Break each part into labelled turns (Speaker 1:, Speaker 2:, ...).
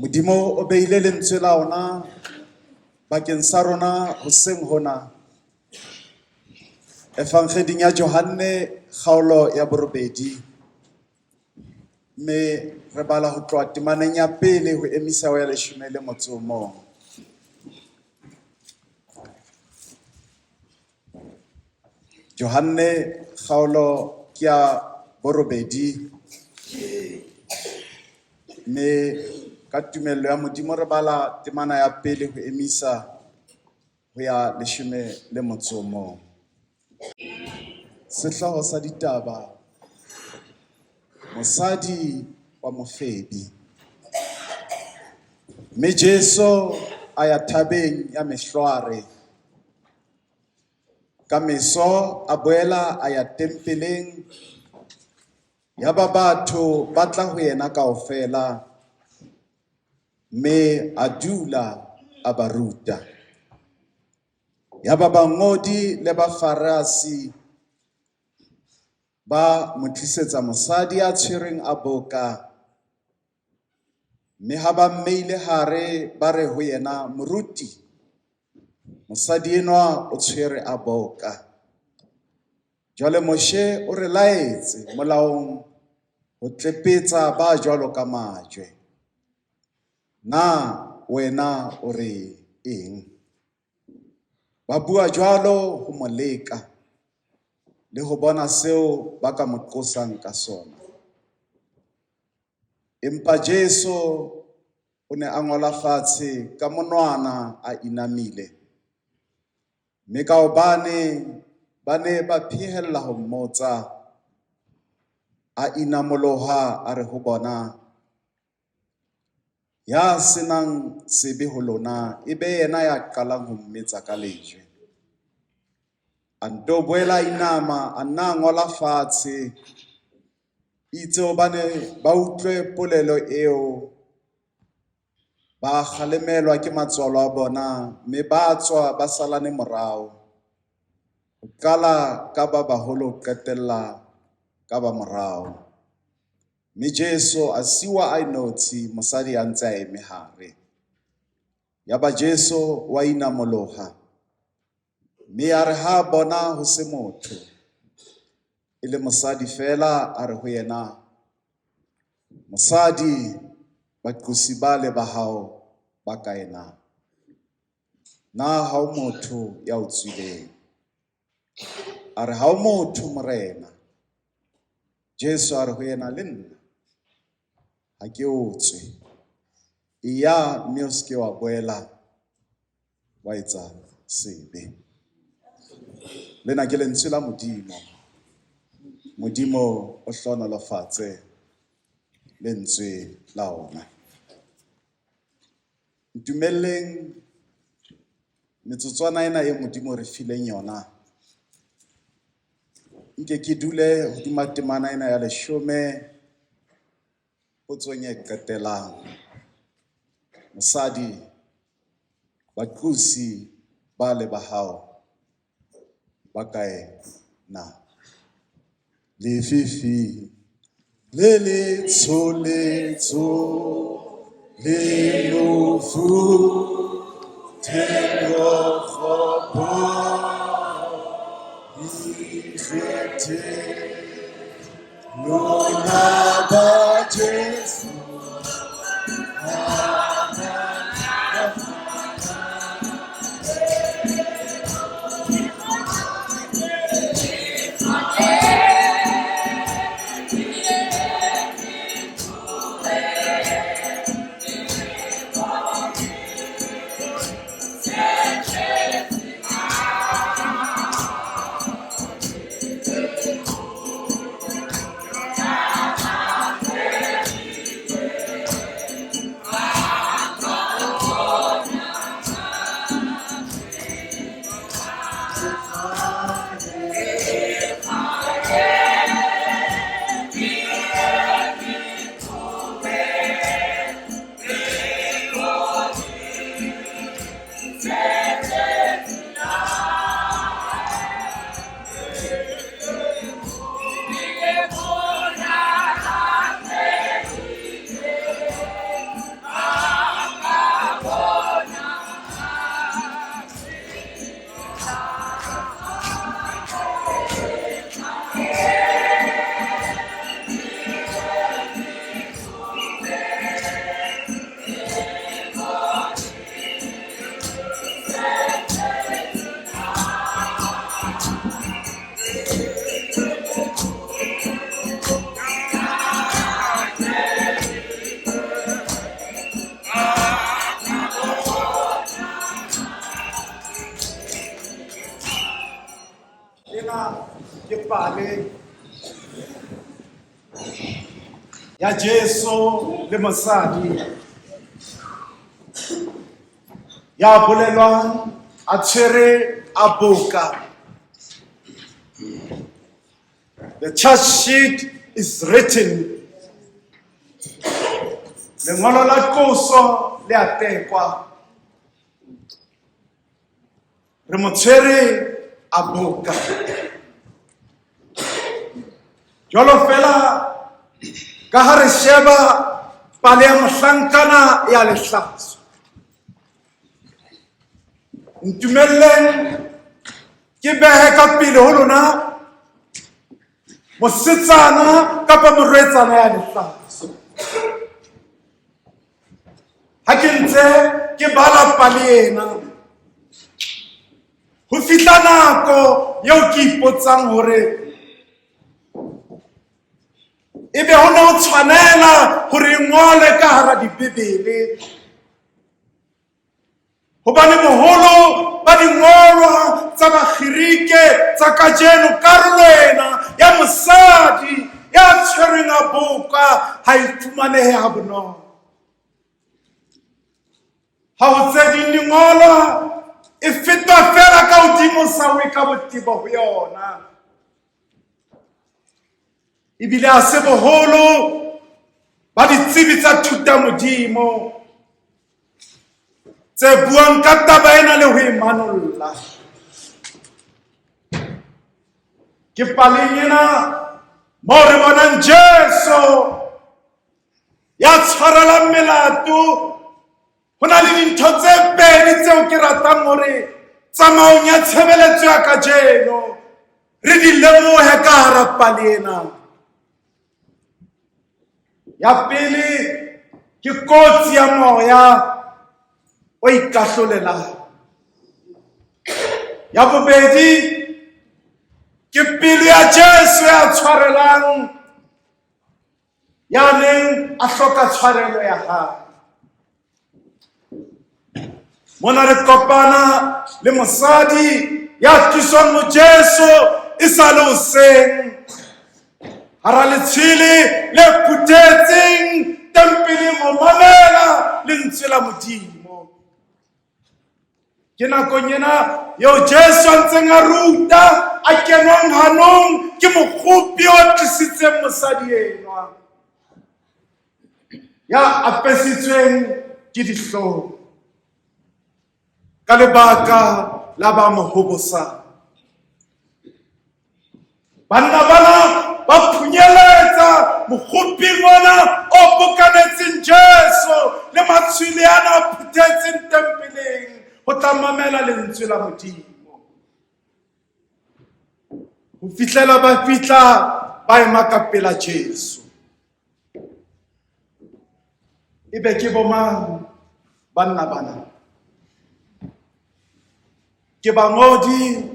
Speaker 1: Modimo o beile lentswe la ona bakeng sa rona hoseng hona. Evangeding ya Johanne kgaolo ya borobedi. Mme re bala ho tloha temaneng ya pele ho emisa ho ya leshome le motso o mong. Johanne kgaolo ke ya borobedi. Mme ka tumello ya Modimo re bala temana ya pele ho emisa ho ya leshome le motso o mong. Sehlooho sa ditaba, mosadi wa mofebi. Mme Jesu a ya thabeng ya Mehlwaare. Ka meso a boela a ya tempeleng, yaba batho ba tla ho yena kaofela, mme a dula a ba ruta. Yaba bangodi le Bafarasi ba mo tlisetsa mosadi ya tshwerweng a boka, mme ha ba mmeile hare, ba re ho yena, Moruti, mosadi enwa o tshwerwe a boka. Jwale Moshe o re laetse molaong ho tlepetsa ba jwalo ka majwe. Na wena o re eng? Ba bua jwalo ho mo leka le ho bona seo ba ka mo qosang ka sona. Empa Jesu o ne a ngola fatshe ka monwana a inamile. Mme ka hobane ba ne ba phehella ho mmotsa, a inamoloha a re ho bona, ya senang sebe ho lona e be yena ya qalang ho mmetsa ka lejwe. A nto boela a inama, a nna a ngola fatshe. Itse hobane ba utlwe polelo eo, ba kgalemelwa ke matswalo a bona, mme ba tswa ba salane morao. Ho qala ka ba baholo ho qetella ka ba morao. Mme Jesu a siuwa a inotshi, mosadi a ntse a eme hare. Yaba Jesu wa inamoloha, mme yare ha a bona ho se motho, e le mosadi feela, a re ho yena, mosadi, baqosi bale ba hao ba kae na? Na ha o motho ya o tswileng? A re, ha o motho, Morena. Jesu a re ho yena, le nna ha ke o tswe. Eya mme o se ke wa boela wa etsa sebe. Lena ke lentswe la Modimo. Modimo o hlohonolofatse lentswe la ona. Ntumelleng metsotswana ena e Modimo o re fileng yona. Nke ke dule hodima temana ena ya leshome potsong e qetellang. Mosadi, baqosi ba le ba hao ba kae na? Lefifi le letsho letsho le mofuthelo kgopo ikgethe lona ba Jesu. pale ya Jesu le mosadi ya bolelwang a tshwere a boka. The charge sheet is written. Lengolo la qoso le a tekwa. Re mo tshwere a boka. Jwalo fela ka ha re sheba pale ya mohlankana ya lehlaso. Ntumelleng ke behe ka pele ho lona mosetsana kapa morwetsana ya lehlaso. Ha ke ntse ke bala pale ena, ho fihla nako eo ke ipotsang hore ebe ho ne ho tshwanela hore e ngolwe ka hara dibibele, hobane boholo ba dingolwa tsa Bakgerike tsa kajeno karolo ena ya mosadi ya tshwerweng a boka ha e fumanehe ha bonolo. Ha ho tse ding dingolwa e fetwa fela ka hodimo sa we ka botebo ho yona. Ebile ha se boholo ba ditsebi tsa thutamodimo tse buang ka taba ena le ho e manolla. Ke paleng ena moo re bonang Jesu ya tshwarelang melato. Ho na le dintho tse pedi tseo ke ratang hore tsamaong ya tshebeletso ya kajeno re di lemohe ka hara pale ena. Ya pele ke kotsi ya moya o ikahlolelang. Ya bobedi ke pelo ya Jesu ya tshwarelang ya neng a hloka tshwarelo ya hae. Mona re kopana le mosadi ya tliswang ho Jesu e sa le hoseng hara letshwele le phuthetseng tempeleng ho mamela lentswe la Modimo. Ke nakong ena eo Jesu a ntseng a ruta a kenwang hanong ke mokgopi o tlisitseng mosadi enwa ya apesitsweng ke dihlong ka lebaka la ba mo hobosang. Banna bana ba phunyeletsa mokgoping ona o bokanetseng Jesu le matshwele ana a phuthetseng tempeleng ho tla mamela lentswe la Modimo. Ho fihlela ba fihla ba ema ka pela Jesu. Ebe ke bomang banna bana? Ke bangodi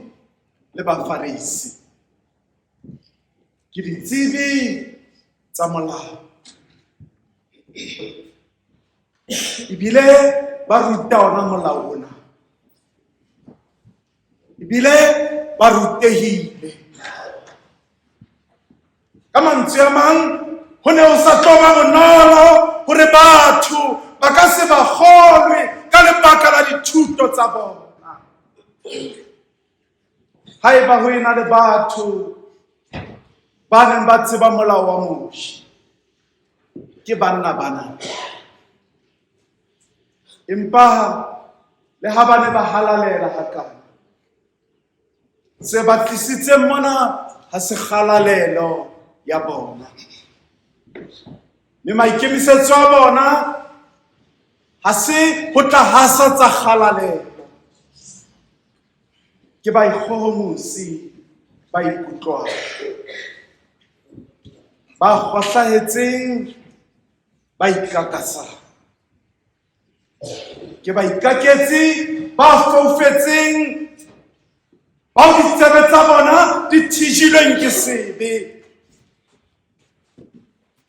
Speaker 1: le Bafarisi. Ke ditsebi tsa molao. Ebile ba ruta ona molao ona. Ebile ba rutehile. Ka mantswe a mang, ho ne ho sa tlo ba bonolo hore batho ba ka se ba kgolwe ka lebaka la dithuto tsa bona. Haeba ho ena le batho ba neng ba tseba molao wa Moshe, ke banna bana. Empa le ha ba ne ba halalela hakana, se ba tlisitseng mona ha se kgalalelo ya bona. Mme maikemisetso a bona ha se ho tla hasa tsa kgalalelo. Ke baikgohomosi ba ikutlwang, ba kgohlahetseng, ba ikakasang. Ke baikaketsi ba foufetseng, bao ditsebe tsa bona di thijilweng ke sebe.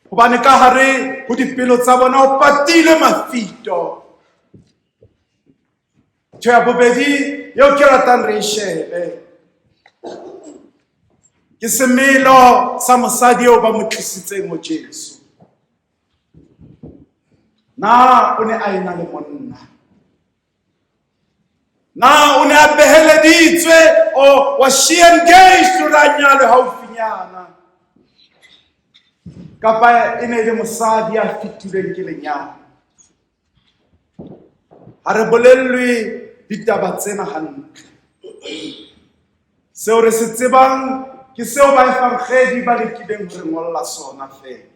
Speaker 1: Hobane ka hare ho dipelo tsa bona ho patilwe mafito. Ntho ya bobedi eo ke ratang re e shebe. Ke semelo sa mosadi eo ba mo tlisitseng ho Jesu. Na o ne a ena le monna? Na o ne a beheleditswe or was she engaged hore a nyalwe haufinyana? Kapa e ne e le mosadi ya fetilweng ke lenyalo? Ha re bolellwe ditaba tsena hantle. Seo re se tsebang ke seo baefangedi ba lekileng ho re ngolla sona feela.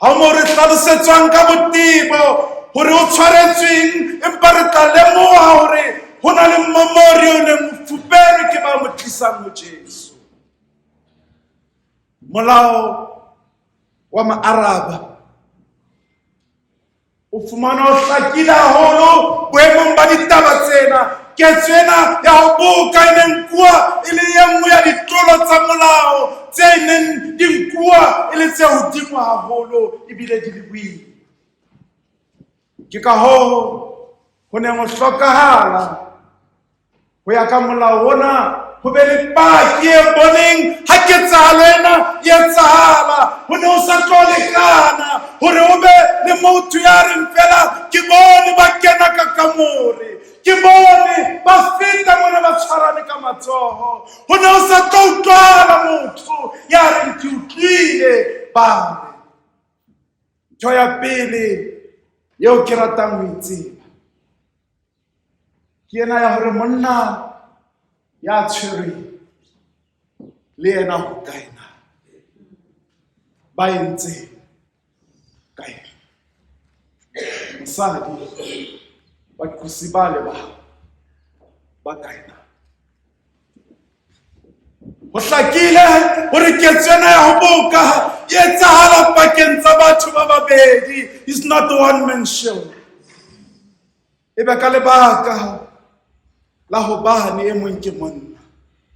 Speaker 1: Ha mo re hlalosetswang ka botebo hore o tshwaretsweng, empa re tla lemoha hore ho na le mmomori o neng o fuperwe ke ba mo tlisang ho Jesu. Molao wa Maaraba o fumana o hlakile haholo boemong ba ditaba tsena. Ketso ena ya ho boka e neng nkuwa e le e nngwe ya ditlolo tsa molao tse neng di nkuwa e le tse hodimo haholo ebile di le boima. Ke ka hoo ho neng ho hlokahala ho ya ka molao ona ho be le paki e boneng ha ketsahalo ena e etsahala. Ho ne ho sa tlo lekana hore ho be le motho ya reng fela ke bone ba kena ka kamore, ke bone ba feta mona ba tshwarane ka matsoho. Ho ne ho sa tlo utlwala motho ya reng ke utlwile ba re. Ntho ya pele eo ke ratang ho e tseba ke ena ya hore monna ya tshwerweng le yena ho kae na, ba entse ka yena. Mosadi baqosi ba le ba ba kae na? Ho hlakile hore ketso ena ya ho boka e etsahala pakeng tsa batho ba babedi. It's not the one man show. E be ka lebaka la hobane e mong ke monna,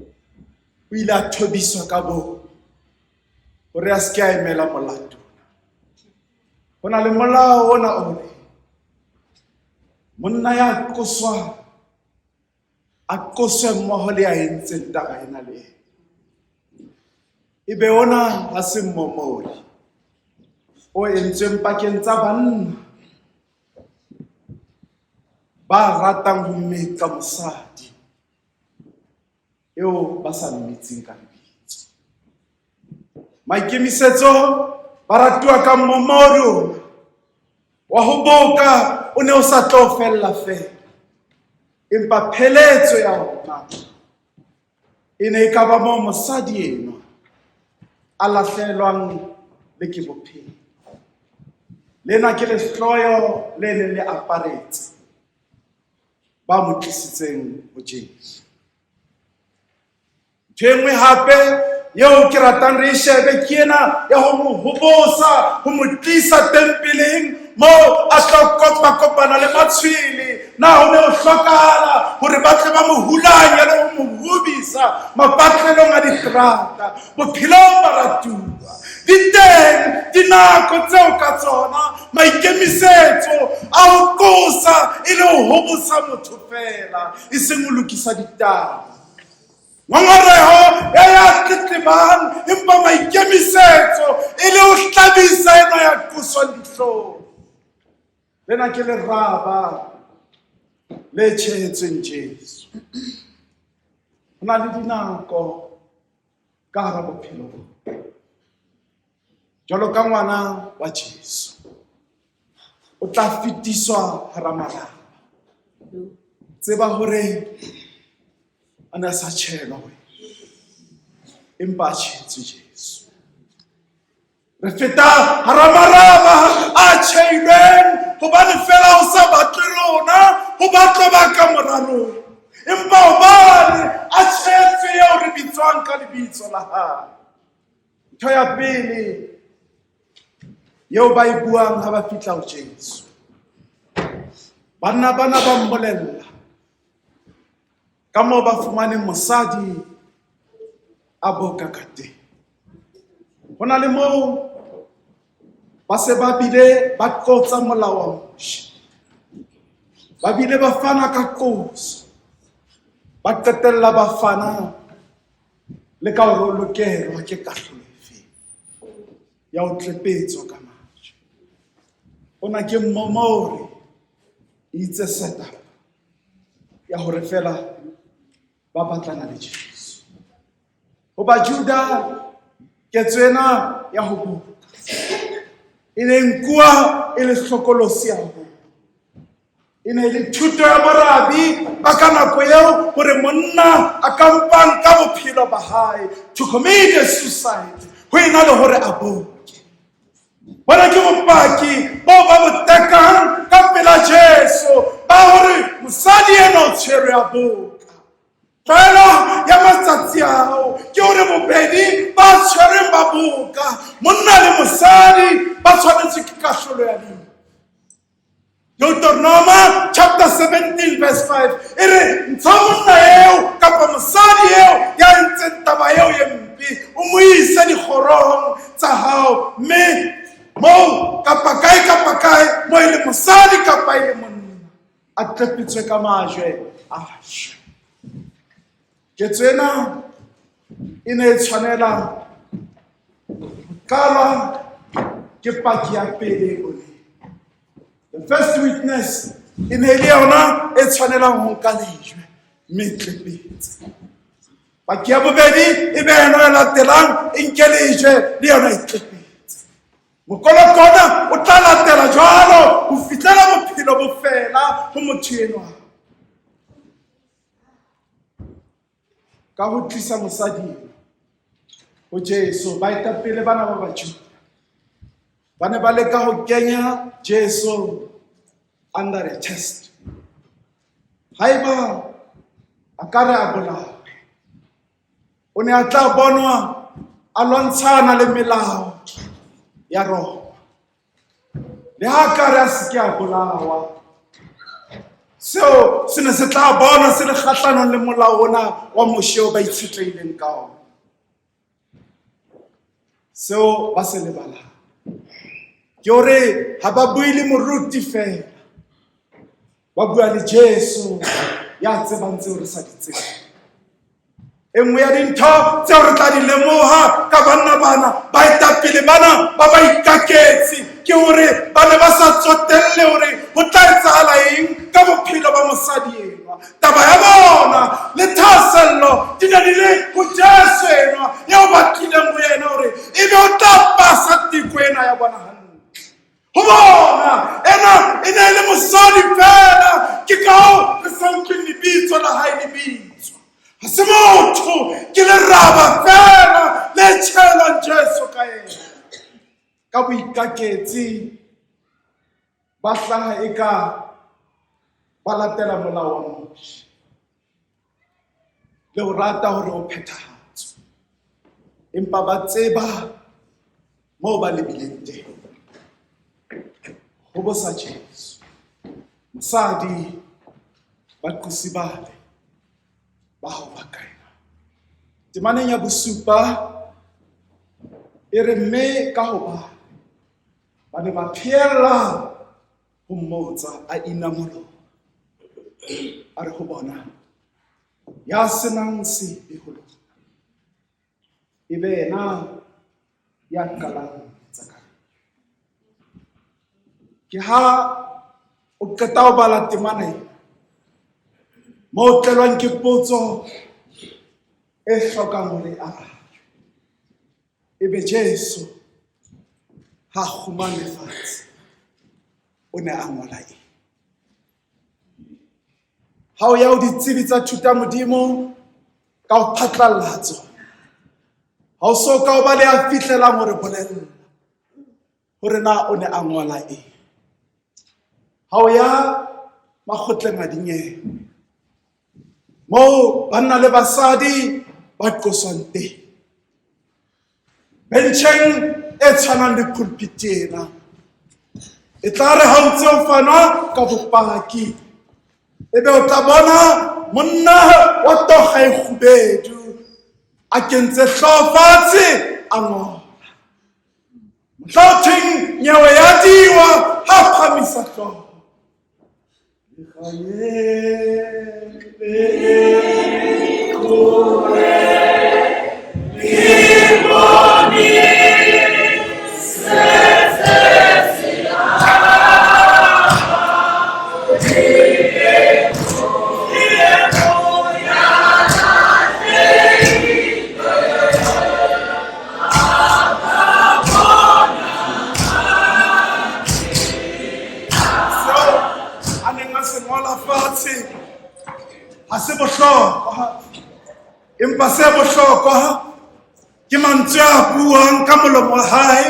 Speaker 1: o ile a thobiswa ka bo hore a se ke a emela molato. Ho na le molao ona o re monna ya qoswang a qoswe mmoho le ya entseng taba ena le yena. Ebe ona ha se mmomori o entsweng pakeng tsa banna ba ratang ho metsa mosadi eo ba sa mmitseng ka lebitso. Maikemisetso ba ratuwa ka mmomori ona wa ho boka o ne o sa tlo fella feela, empa pheletso ya ona e ne e ka ba moo mosadi enwa a lahlehelwang le ke bophelo. Lena ke lehloyo le neng le aparetse ba mo tlisitseng ho Jesu. Ntho e nngwe hape eo ke ratang re e shebe ke ena ya ho mo hobosa, ho mo tlisa tempeleng moo a tla kopa-kopana le matshwele. Na ho ne ho hlokahala hore ba tle ba mo hulanye le ho mo hobisa mapatlelong a diterata? Bophelong baratuwa, di teng dinako tseo ka tsona maikemisetso a ho qosa e le ho hobosa motho feela, e seng ho lokisa ditaba. Ngongoreho ya ya tletlebang, empa maikemisetso e le ho hlabisa ena ya qoswang dihlong. Lena ke leraba le tjhehetsweng Jesu. Ho na le dinako ka hara bophelo bo jwalo ka ngwana wa Jesu o tla fetiswa hara malapa. Tseba hore a ne a sa tjhelwa wena, empa a tjhehetswe Jesu. Re feta hara maraba a tjheilweng hobane fela ho sa batle rona, ho batlwa ba ka mora rona, empa hobane a tjhehetswe eo re bitswang ka lebitso la hae. Ntho ya pele eo ba e buang ha ba fihla ho Jesu, banna bana ba mmolella ka moo ba fumaneng mosadi a boka ka teng. Ho na le moo ba se ba bile ba qotsa molao wa Moshe, ba bile ba fana ka qoso, ba qetella ba fana Le ka hore o lokelwa ke kahlolo efe ya ho tlepetswa ka majwe. Ona ke mmomori itse setup ya hore fela ba batlana le Jesu. Ho Bajuda ketso ena ya ho boka e ne nkuwa e le hlokolosi haholo. E ne e le thuto ya borabi ba ka nako eo hore monna a ka mpang ka bophelo ba hae to commit a suicide ho ena le hore a boke. Bona ke bopaki bo ba bo tekang ka pela Jesu ba hore mosadi ena o tshwerwe a boka. Tlwaelo ya matsatsi ao ke hore bobedi ba tshwerweng ba boka, monna le mosadi ba tshwanetswe ke kahlolo ya lefu. Deuteronoma chapter 17 verse 5 e re ntsha monna eo kapa mosadi eo ya entseng taba eo ye mpe o mo ise dikgorong tsa hao mme moo kapa kae kapa kae mo e le mosadi kapa e le monna a tlepetswe ka majwe a shwe. Ketso ena e ne e tshwanela ho qalwa ke paki ya pele e boneng. The first witness e ne e le yona e tshwanelang ho nka lejwe mme e tlepetse. Paki ya bobedi e be yona e latelang e nke lejwe le yona e tlepetse. Mokoloko ona o tla latela jwalo ho fihlela bophelo bo fela ho motho enwa. Ka ho tlisa mosadi ho Jesu, baetapele bana ba Bajuda ba ne ba leka ho kenya Jesu under a test. Haeba a ka re a bolawe, o ne a tla bonwa a lwantshana le melao ya Roma. Le ha ka re a se ke a bolawa, seo se ne se tla bonwa se le kgahlanong le molao ona wa Moshe o ba itshetlehileng ka ona. Seo ba se lebalang ke hore ha ba bue le moruti fela, ba bua le Jesu ya tsebang tseo re sa di tsebeng. E nngwe ya dintho tseo re tla di lemoha ka banna bana, baetapele bana ba baikaketsi, ke hore ba ne ba sa tsotelle hore ho tla etsahala eng ka bophelo ba mosadi enwa. Taba ya bona le thahasello di ne di le ho Jesu enwa eo ba tlileng ho yena hore ebe o tla pasa teko ena ya bona hantle. Ho bona ena e ne e le mosadi fela, ke ka hoo re sa utlweng lebitso la hae le bitswa. Ha se motho, ke leraba fela le tjhelwang Jesu ka ena. Ka boikaketsi ba hlaha eka ba latela molao wa Moshe le ho rata hore o phethahatswe, empa ba tseba moo ba lebileng teng ho bosa Jesu. Mosadi baqosi bale ba hao ba kae? Temaneng ya bosupa e re mme ka hobane ba ne ba pheella ho mmotsa a inamoloha a re ho bona, ya senang sebe ho lona e be yena ya qalang tsa ka. Ke ha o qeta ho bala temana ena moo o tlelwang ke potso e hlokang hore e arajwe. Ebe Jesu ha kgumame fatshe o ne a ngola eng? Ha o ya ho ditsebi tsa thutamodimo ka ho phatlalla tsona, ha o so ka o ba le a fihlelang hore bolella hore na o ne a ngola eng. Ha o ya makgotleng a dinyewe moo banna le basadi ba qoswang teng, bencheng e tshwanang le pulpit ena, e tla re ha o ntse o fanwa ka bopaki, ebe o tla bona monna wa toga e kgubedu a kentse hlooho fatshe a ngola. Mohla ho thweng nyewe ya diwa, ha phahamisa hlooho.
Speaker 2: Seo a neng a se ngola fatshe ha se bohlokwa, empa se bohlokwa ke mantswe a buang ka molomo wa hae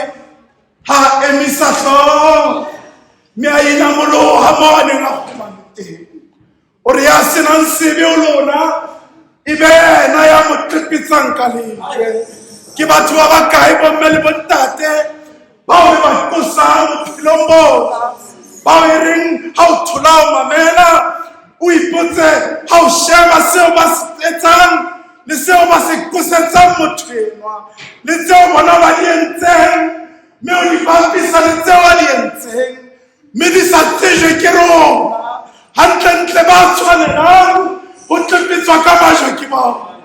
Speaker 2: ha a emisa hlooho mme a inamoloha mo a neng a kgomane teng. O re ya senang sebe ho lona e be yena ya mo tlepetsang ka lejwe. Ke batho ba bakae bomme le bontate bao re ba qosang bophelong bona, bao e reng ha o thola o mamela o ipotse ha o sheba seo ba se etsang le seo ba se qosetsang motho enwa le tseo bona ba di entseng, mme o di bapisa le tseo a di entseng mme di sa tsejwe ke rona. Hantlentle ba tshwanelang ho tlepetswa ka majwe ke bona.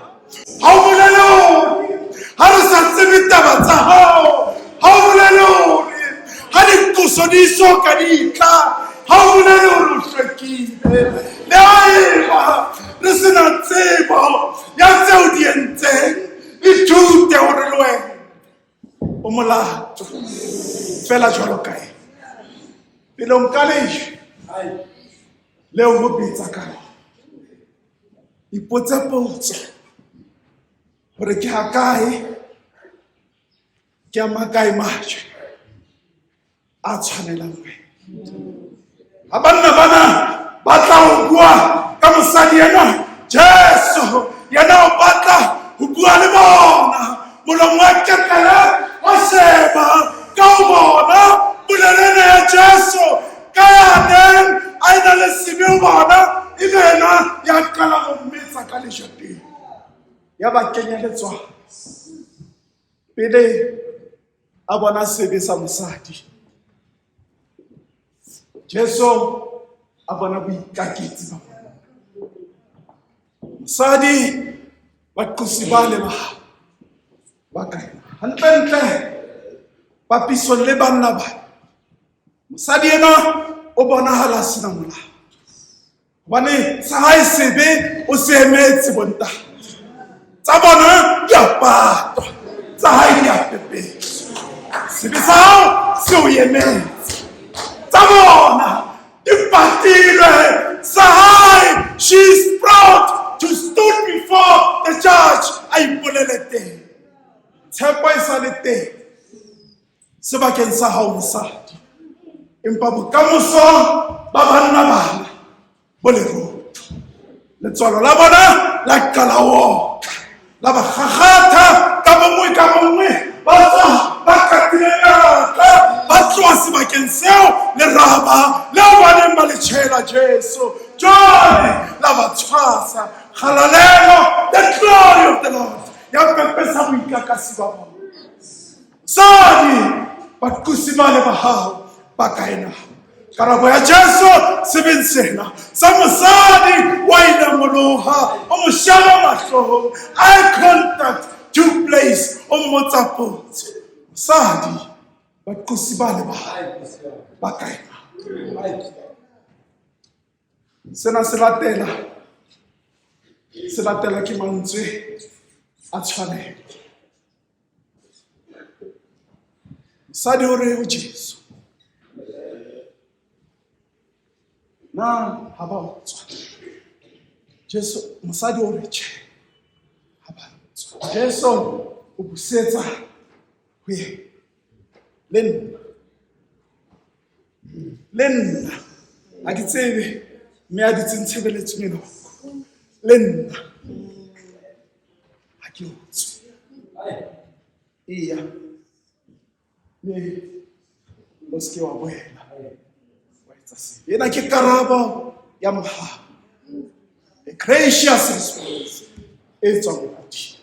Speaker 2: Ha o bolele hore ha re sa tsebe taba tsa hao, ha o bolele hore ha diqoso di so ka di tla, ha o bolele hore o hlwekile. Le ha eba re se na tsebo ya tseo di entseng, ithute hore le wena o molato fela jwalo ka ena. Pele o nka lejwe leo ho betsa ka lona, ipotse potso hore ke ha kae, ke a makae majwe a tshwanelang wena. Ha banna bana ba tla ho bua ka mosadi enwa, Jesu yena o batla ho bua le bona. Molomo wa ketlele wa sheba ka ho bona polelo ena ya Jesu ka ya neng a ena le sebe ho bona, e be yena ya qala ho mmetsa ka lejwe pele, ya ba kenya letswalo pele a bona sebe sa mosadi. Jesu a bona boikaketsi ba bona. Mosadi baqosi ba le ba ba kae? Hantlentle papisong le banna ba, mosadi enwa o bonahala a sena molao, hobane sa hae sebe o se emetse bontate. Tsa bona di a patwa, tsa hae di a pepeswa. Sebe sa hao se o emetse, tsa bona di patilwe. Sa hae, she is proud to stood before the judge, a ipolele teng. Tshepo e sa le teng sebakeng sa hao mosadi, empa bokamoso ba banna bana bo lerotho. Letswalo la bona la qala ho otla, la ba kgakgatha ka bonngwe ka bonngwe, ba tswa ba katile meratla, ba tloha sebakeng seo leraba leo ba neng ba le tjhela Jesu. Jwale la ba tshwasa. Kgalalelo, the glory of the Lord ya pepesa boikakasi ba bona. Sadi baqosi ba le ba hao ba kae na? Karabo ya Jesu sebeng sena sa mosadi wa inamoloha, o mo sheba mahlong, eye contact took place, o mmotsa potso. Mosadi baqosi ba le ba hao ba kae na? Sena se latela se latela ke mantswe a tshwanelo. Mosadi o re ho Jesu, na ha ba utswa? Jesu, mosadi o re tjhe, ha ba utswa. Jesu o busetsa ho yena, le nna, le nna ha ke tsebe mme a dutseng tshebeletsong ena, le nna ha ke utswe. Eya, mme o se ke wa boela wa etsa sebe. Ena ke karabo ya mohau, a gracious response e tswang ho Modimo.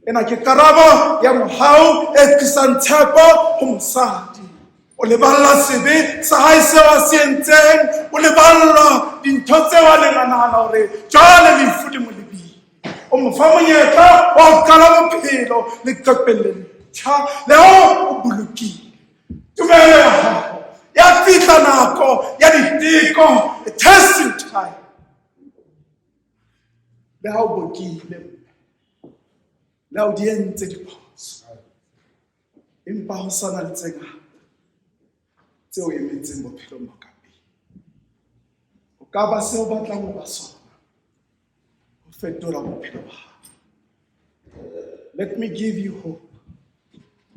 Speaker 2: Ena ke karabo ya mohau e tlisang tshepo ho mosadi. O leballa sebe sa hae seo a se entseng, o leballa dintho tseo a neng a nahana hore jwale lefu le mo lebile. O mo fa monyetla wa ho qala bophelo leqepheng le letjha le ho o bolokile. Tumelo ya hao ya fihla nako ya diteko, the testing time. Le ha o bokile, le ha o di entse diphoso, empa ho sa na le tse ngata tse o emetseng bophelong ba ka pele. O ka ba seo o batlang ho ba sona, ho fetola bophelo ba hao. Let me give you hope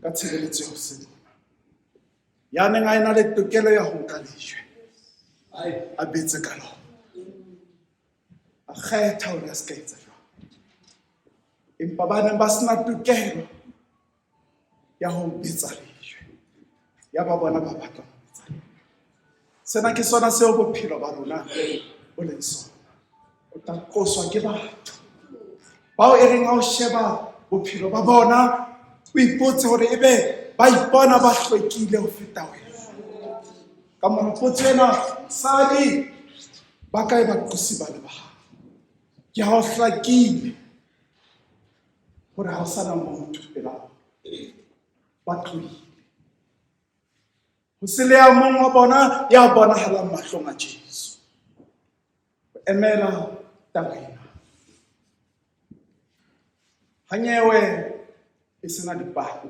Speaker 2: ka tshebeletso ya hoseng mona. Ya neng a ena le tokelo ya ho nka lejwe, a betse ka lona, a kgetha hore a se ka etsa jwalo. Empa ba neng ba sena tokelo ya ho betsa lejwe, ya ba bona ba batla ho betsa lejwe. Sena ke sona seo bophelo ba rona bo leng sona. O tla qoswa ke batho bao e reng ha o sheba bophelo ba bona, o ipotse hore ebe ba ipona ba hlwekile ho feta wena. Ka mora potso ena, mosadi ba kae baqosi ba le ba hao? Ke ha o hlakile hore ha o sa na motho pela bona. Ba tlohile. Ho se le ya mong wa bona ya bonahalang mahlong a Jesu. Ho emela taba ena. Ha nyewe e sena dipaki,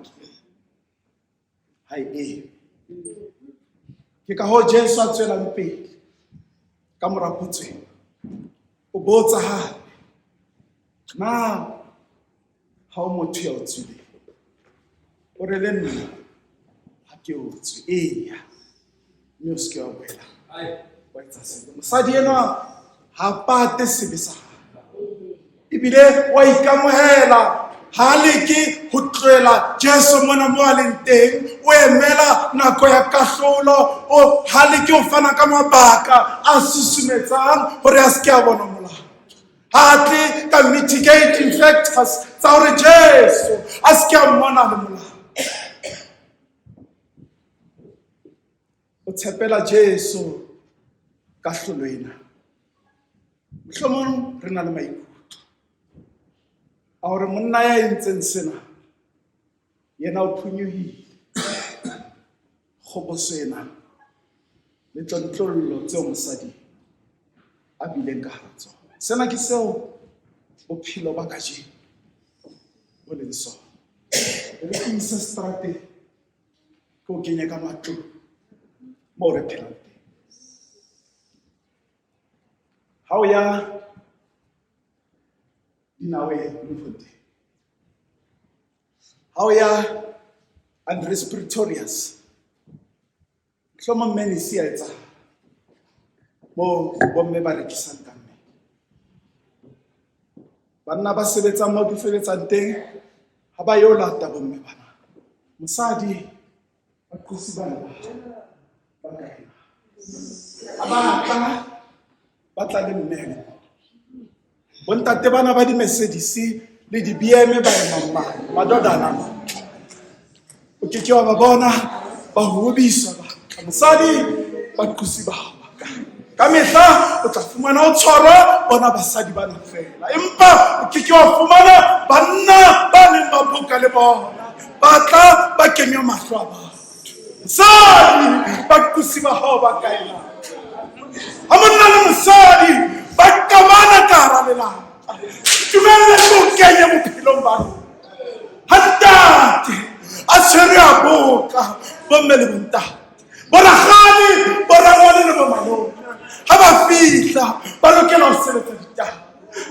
Speaker 2: ha e eme. Ke ka hoo Jesu a tswelang pele ka mora potso ena. O botsa hape, na ha o motho ya o tswileng? O re le nna ha ke o tswe. Eya, mme o se ke wa boela wa etsa sebe. Mosadi enwa ha pate sebe sa hae, ebile wa ikamohela. Ha leke ho tlohela Jesu mona mo a leng teng, o emela nako ya kahlolo. O ha leke ho fana ka mabaka a susumetsang hore a se ke a bona molato. Ha tle ka mitigating factors tsa hore Jesu a se ke a mmona le molato. O tshepela Jesu kahlolo ena. Mohlomong re na le maikutlo a hore monna ya entseng sena yena o phonyohile kgoboso ena le tlontlollo tseo mosadi a bileng ka hara tsona. Sena ke seo bophelo ba kajeno bo leng sona. E re ke ise seterateng, ke o kenye ka matlong moo re phelang teng. Ha o ya dinaweng Bloemfontein, ha o ya Andres Pretorius, mohlomong mme se a etsahala moo bomme ba rekisang ka mmele. Banna ba sebetsang moo ke sebetsang teng ha ba yo lata bomme bana. Mosadi baqosi bana ba kae? Ha ba tla, ba tla le mme le bontate bana ba di-Mercedes le di-BM ba emang mane, madodana a matle. O ke ke wa ba bona ba hobiswa ba tla. Mosadi baqosi ba hao ba kae? Ka mehla o tla fumana o tshwarwa bona basadi bana fela, empa o ke ke wa fumana banna ba neng ba boka le bona ba tla ba kenywa mahlo a batho. Mosadi baqosi ba hao ba kae na? Ha monna le mosadi ba qabana ka hara lelapa, tumelle ke o kenye bophelong ba rona. Ha ntate a tshwere a boka bomme le bontate, borakgadi, borangwane le bomalome, ha ba fihla ba lokela ho sebetsa ditaba.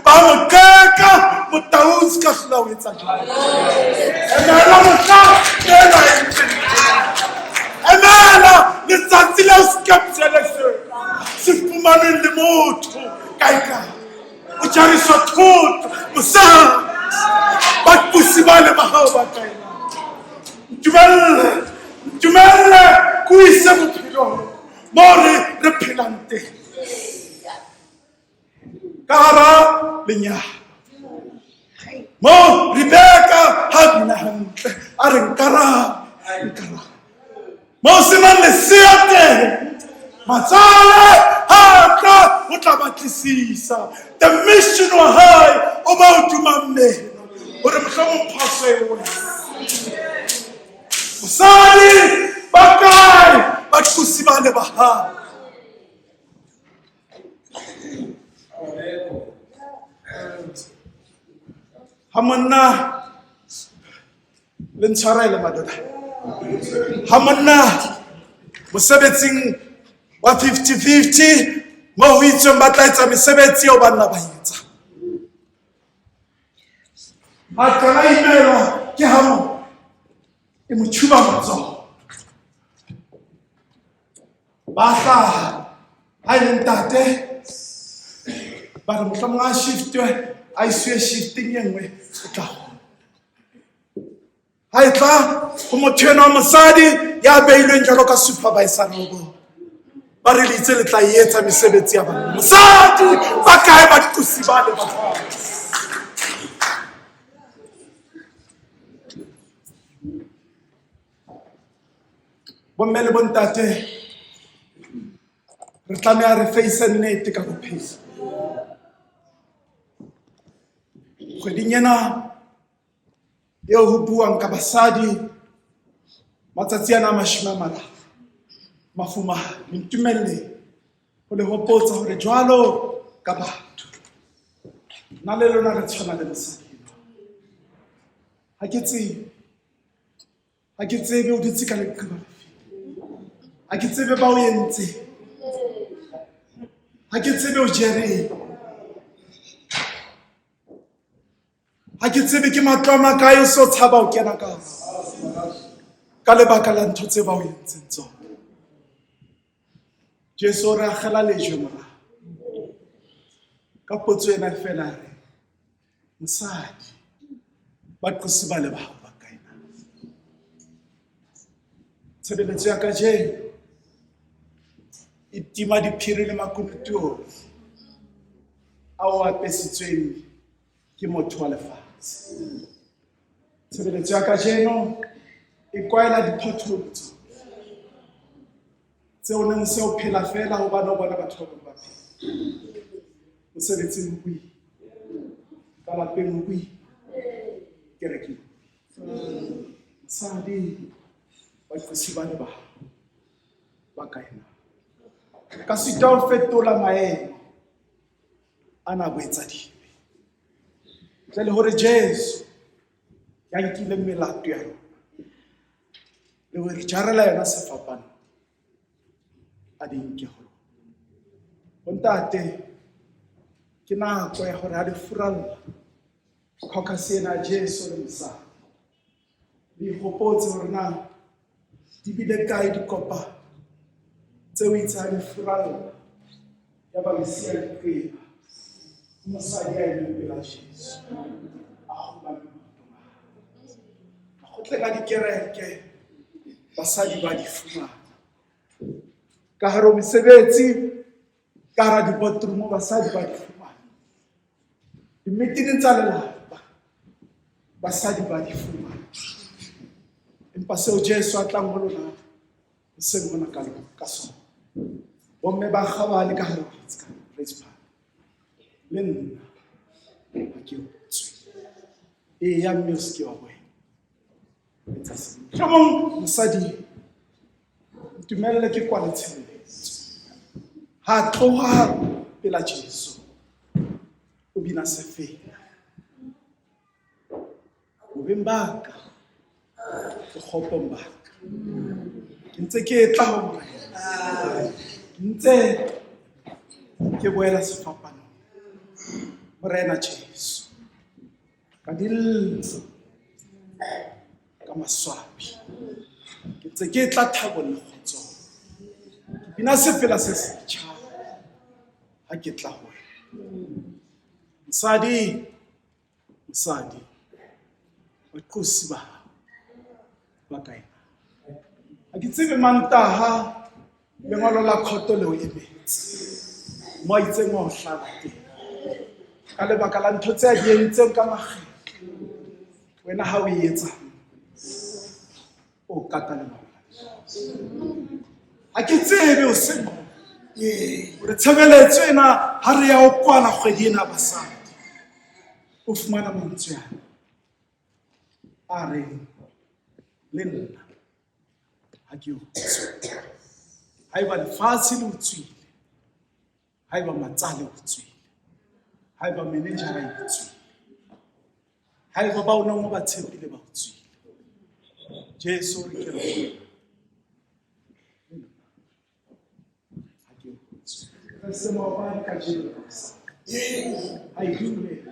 Speaker 2: Ba mo qeka, Motaung se ka hlola ho etsa jwalo. Emela mohla ena e ntseng. Emela letsatsi leo sekepsele sena se fumaneng le motho kae kae. O jariswa thoto, mosadi. Baqosi bale ba hao ba kae na? Ntumelle, ntumelle ke o ise bophelong moo re re phelang teng. Ka hara lenyalo moo Rebeka ha bina hantle a re nkarabe, nkarabe. Moo senang lesea teng, matsale ha tla o tla batlisisa. The mission wa hae o ba o duma mmeno gore mohlomong phoso e wena. Mosadi, ba kae baqosi bane ba hao? Ha monna le ntshwarele madoda, ha monna mosebetsing wa 50-50 mo ho itsweng ba tla etsa mesebetsi eo banna ba etsa, a qala imelwa ke ha mo e mo tjhuba matsoho. Ba hlaha ha e le ntate, ba re mohlomong a shiftwe, a isiwe shifting e nngwe, o tla kgona. Ha e tla ho motho enwa wa mosadi ya beilweng jwalo ka supervisor wa bona, ba re le itse le tla etsa mesebetsi ya banna. Mosadi, ba kae baqosi bale ba hao? Bomme le bontate, re tlameha re face nnete ka bophelo. Kgweding ena eo ho buang ka basadi, matsatsi ana a 30, mafumahadi, ntumelle ho le hopotsa hore jwalo ka batho, nna le lona re tshwana le mosadi enwa. Ha ke tsebe, ha ke tsebe o dutse ka leqeba lefe, ha ke tsebe ba o entseng, ha ke tsebe o jereng, ha ke tsebe ke matlo a makae o se o tshaba ho kena ka ka lebaka la ntho tse ba o entseng tsona. Jesu o re akgela lejwe morao ka potso ena fela, a re mosadi, baqosi ba le bao ba kae na? Tshebeletso ya kajeno e tima diphiri le makunutu ohle ao apesitsweng ke motho wa lefatshe. Tshebeletso ya kajeno e kwaela diphotholo tsohle tseo neng se o phela fela hobane o bona batho ba bang ba phela. Mosebetsing ho boima, ka lapeng ho boima, kerekeng ho boima. Mosadi, baqosi ba le ba ba kae na? Ka sita ho fetola maemo ana boetsadibe ntle le hore Jesu ya nkileng melato ya rona le ho re jarela yona sefapano a di nke ho rona. Bontate, ke nako ya hore ha le furalla caucus ena ya Jesu le mosadi, le ikgopotse hore na di bile kae dikopano tseo itse ha di furalla ya ba le siya leqeba mosadi ya emeng pela Jesu a kgobame maotong a hae. Makgotleng a dikereke basadi ba di fumana ka hare ho mesebetsi, ka hara di-boardroom basadi ba di fumana, di-meeting tsa lelapa basadi ba di fumana. Empa seo Jesu a tlang ho lona hoseng hona ka lona ka sona, bomme ba kgabane ka hare ho Praise Park, le nna ha ke tswe. Eya mme o se ke wa boela etsa sebe. Mohlomong mosadi, ntumelle ke kwale tshebeletso. Ha tloha pela Jesu, o bina sefela. Bobeng ba ka, bokgopong ba ka, ke ntse ke tla ho Morena, ke ntse ke boela sefapanong. Morena Jesu, ka dillo, ka maswabi, ke ntse ke tla thabong le kgotsong. Ke bina sefela se setjha ha ke tla ho wena. Mosadi, mosadi, baqosi ba hao ba kae na? Ha ke tsebe Mantaha lengolo la khoto le o emetse mo a itseng wa ho hlala teng ka lebaka la ntho tse a di entseng ka makgetlo. Wena ha o e etsa o kata lengolo la Ha ke tsebe o se mo hore tshebeletso ena ha re ya o kwala kgwedi ena basadi. O fumana mantswe ana a reng, le nna ha ke o tswe. Haeba lefatshe le o tswile, haeba matsale o tswile, haeba manejara e tswile, haeba ba o neng o ba tshepile ba o tswile, Jesu o re ke re ho wena, le nna ha ke o tswe. Re se maobane kajeno le hosane. Ha e dumele.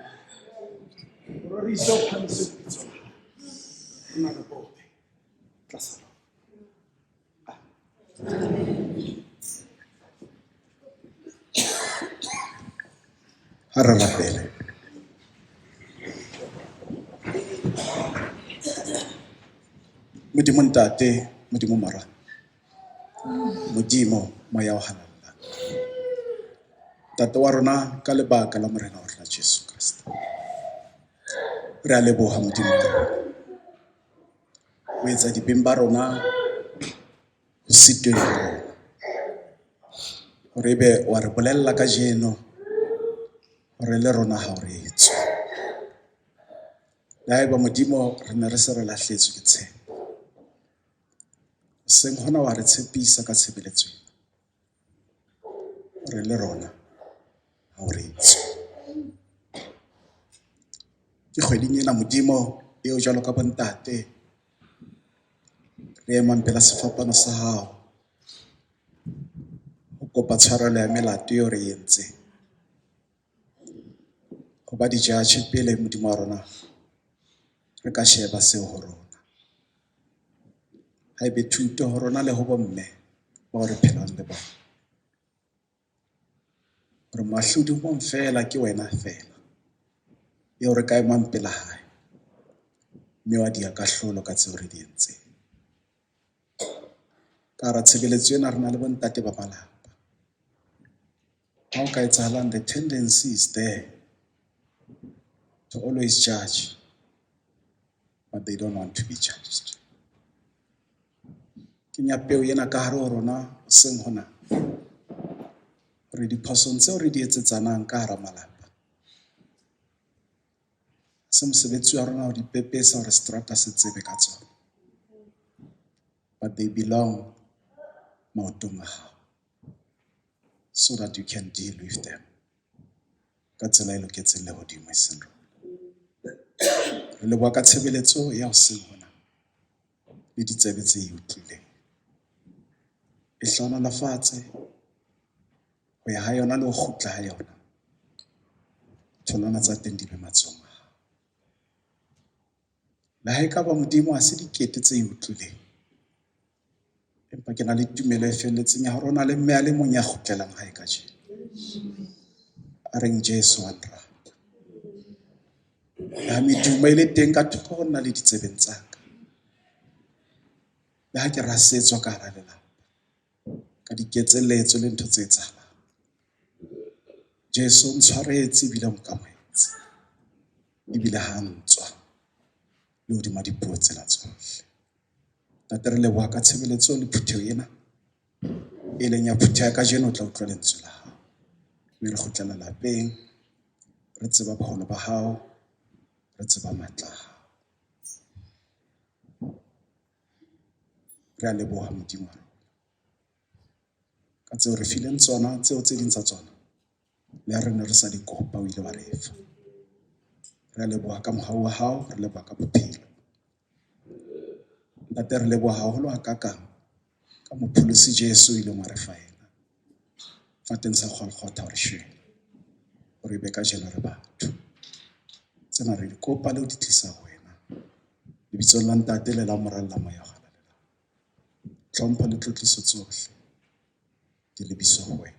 Speaker 2: Rorisa o phamise lebitso la hae. Rona re bobe tlasa lona.
Speaker 1: Ha re rapele. Modimo Ntate, Modimo Mora, Modimo Moya o Halalelang. Ntate wa rona ka lebaka la Morena wa rona Jesu Kriste. Re a leboha Modimo wa rona. O etsa dibeng ba rona ho sitweng ha rona. Hore ebe wa re bolella kajeno hore le rona ha o re etswe. Le haeba Modimo re ne re se re lahletswe ke tshepo. Hoseng hona wa re tshepisa ka tshebeletso ena. Hore le rona ha o re etswe. Ke kgweding ena Modimo eo jwalo ka bontate re emang pela sefapano sa hao ho kopa tshwarelo ya melato eo re e entseng. Ho ba di-judge pele Modimo wa rona re ka sheba seo ho rona. Ha ebe thuto ho rona le ho bomme bao re phelang le bona. Hore moahlodi o mong feela ke wena feela eo re ka emang pela hae mme wa diya kahlolo ka tseo re di entseng. Ka hara tshebeletso ena re na le bontate ba malapa. Ha o ka etsahalang, the tendency is there to always judge, but they don't want to be judged. Kenya peo ena ka hare ho rona hoseng hona hore diphosong tseo re di etsetsanang ka hara malapa se mosebetsi wa rona ho di pepesa hore seterata se tsebe ka tsona. But they belong maotong a hao so that you can deal with them ka tsela e loketseng lehodimo e seng rona. Re leboha ka tshebeletso ya hoseng hona le ditsebe tse e utlwileng. E hlohonolofatse ho ya ha yona le ho kgutla ha yona. Tholwana tsa teng di be matsohong a hao. Le ha ekaba Modimo ha se dikete tse e utlwileng, empa ke na le tumelo e felletseng ya hore ho na le mme a le mong ya kgutlelang hae kajeno. A reng Jesu wa nrata. Le ha medumo e le teng ka thoko ho nna le ditsebeng tsa ka. Le ha ke rasetswa ka hara lelapa ka diketselletso le ntho tse etsahalang. Jesu o ntshwaretse ebile o nkamohetse. Ebile ha ntswa le hodima dipuo tsena tsohle. Ntate re leboha ka tshebeletso le phutheho ena e leng ya phutheho ya kajeno o tla utlwa lentswe la hao. Mme re kgutlela lapeng re tseba boholo ba hao, re tseba matla a hao. Re a leboha Modimo wa rona ka tseo re fileng tsona, tseo tse ding tsa tsona le ha re ne re sa di kopa o ile wa re fa. Re a leboha ka mohau wa hao, re leboha ka bophelo. Ntate re leboha haholo hakakang ka mopholosi Jesu o ileng wa re fa yena fateng sa Golgotha hore shwele hore ebe kajeno re batho. Tsena re di kopa le ho di tlisa ho wena. Lebitsong la Ntate le la Mora le la Moya o Halalelang. Tlhompho le tlotliso tsohle di lebiswa ho wena.